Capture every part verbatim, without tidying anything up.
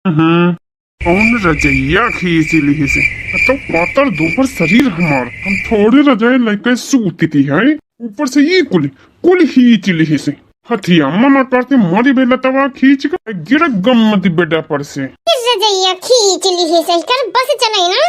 हम्म, कौन रजइया खींच लिहिस? तो पातर दोपर शरीर हमार, हम थोड़े रजाई लइके सूतती है। ऊपर से ई कुल, कुल खींच लिहिस। हथिया मना करते मरी बे लतवा खींच के गिर गम्मती बेडा पर से। फिर रजइया खींच लिहिस, कर बस चले ना।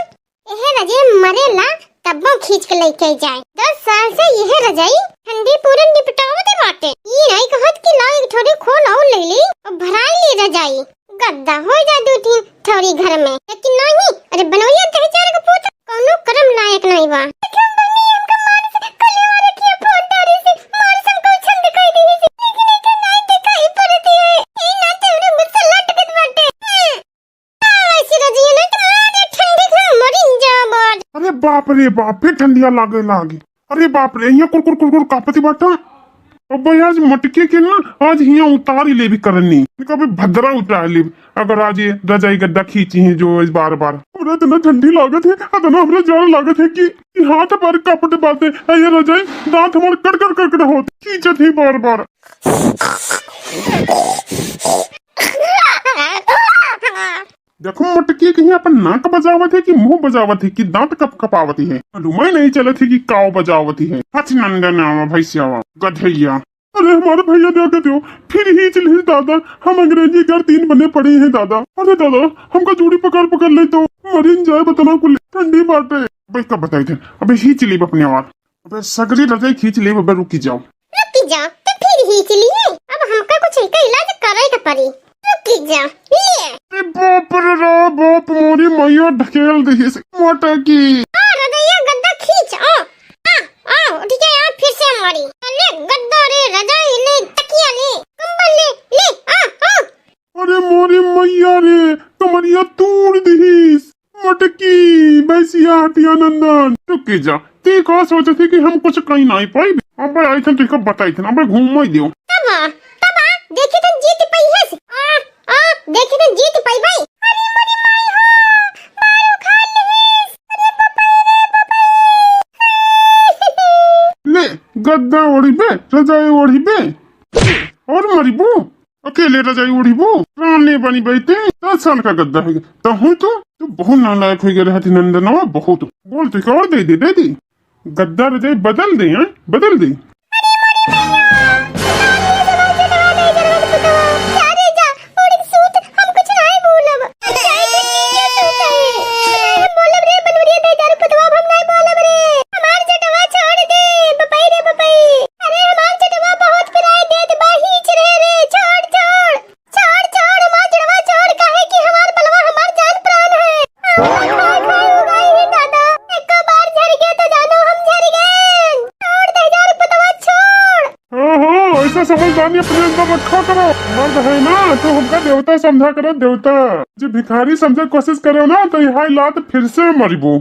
एहे रजे मरेला, तब्बो खींच के लइके जाए। दस साल से यह रजाई ठंडी पूरन निपटावत बाटे। ई नाई कहत कि ला एक ठोरी खोल और ले ली और भराई ली रजाई। गद्दा हो जा दू तीन ठोरी घर में, लेकिन नहीं। अरे बनोरिया दही चार का पूत कौनो करम लायक नहीं बा। देखम बनी हमका मार से कलिया वाला किया फोन डारी से मार से हमको छंद कई दी से, लेकिन एके नाई देखा ही पड़ती है। ई ना तेरे गुस्सा लटकत बाटे। ऐसी रजिया ना तो मारे ठंडी से मरिन जाब। अरे बाप रे बाप, फिर ठंडिया लागे लागे। अरे बाप रे, हियाँ कुरकुर कुरकुर कापती बाटा। अब भाई आज मटके के ना, आज हियाँ उतारी लेबी करनी। कभी भद्रा उतार लेबी, अगर आज ये रजाई गद्दा खींची है जो इस बार बार। हमरा इतना ठंडी लागत है, इतना हमरा जाड़ लागत है कि, कि हाथ पर कापत बाटे। ए ये रजाई, दांत हमार कड़कड़ कड़कड़ होत, खींचत है बार बार। देखो मटकी कहीं अपन नाक बजावत है कि मुंह बजावत है कि दांत कप कपावती है, मालूम ही नहीं चलत है कि काव बजावती है। हच नंदन आवा भैंसियावा गधैया। अरे हमारे भैया देखत हो, फिर ही चली दादा, हम अंग्रेजी कर तीन बने पड़ी हैं दादा। अरे दादा, हमका जूड़ी पकड़ पकड़ ले तो मरिन जाए, बतना कुल ठंडी बाटे। भाई कब बताई थे, अबे ही चली अपने आवाज, अबे सगरी रजाई खींच ले, अबे रुकी जाओ। रुकी जाओ, तो फिर ही चलिए। अब हमका कुछ इनका इलाज करे के पड़ी। रुकी जाओ, ले। अरे बाप रे रे बाप, मोरी मैया ढकेल दही से मोटा की। आ, रजैया गद्दा खींच, आ, आ, आ, उठ के आ, फिर से मारी। ले गद्दा रे, रजाई ले, तकिया ले, कंबल ले, ले, आ, आ। अरे मोरी मैया रे, कमरिया तूड़ दिहिस। मटकी, भैंसिया, हटिया नंदन, रुकी जा। ती का सोचत ही कि हम कुछ कहीं नहीं पाई? अबे आई थन, तुझको बताई थन, अबे घूम ही दियो। तब, तब, देखी थन जीत पई है। आ, आ, देखी थन जीत पई भाई। अरे मोरी माई हो, मारू खा लेस। अरे बपई रे बपई। ले, गद्दा ओढ़ी बे, रजाई ओढ़ी बे। और मरी बू। अकेले रजाई ओढ़िबू? रानी बनी बैठे, दस साल का गद्दा है। तो हूँ तो, तू बहुत नालायक हो गया रहती नंदनवा, बहुत। बोल तू और दे दे, दे दे। गद्दा रजाई बदल दे, हैं? बदल दे। अरे हमार चटवा बहुत पिराए देत बा, हीच रे रे, छोड़, छोड़। छोड़, छोड़, हमार चटवा छोड़, काहे कि हमार बलवा हमार जान प्राण है। हाय, हाय, हाय, हो गई रे दादा, एको बार झर गए तो जानो हम झर गए। छोड़ दे हजार पतवा, छोड़। ओहो, ऐसा समझदारी अपने अंदर रखा करो। मर्द है ना, तो हमका देवता समझा करो, देवता। जो भिखारी समझे कोशिश करो ना, तो यह लात फिर से मरिबो।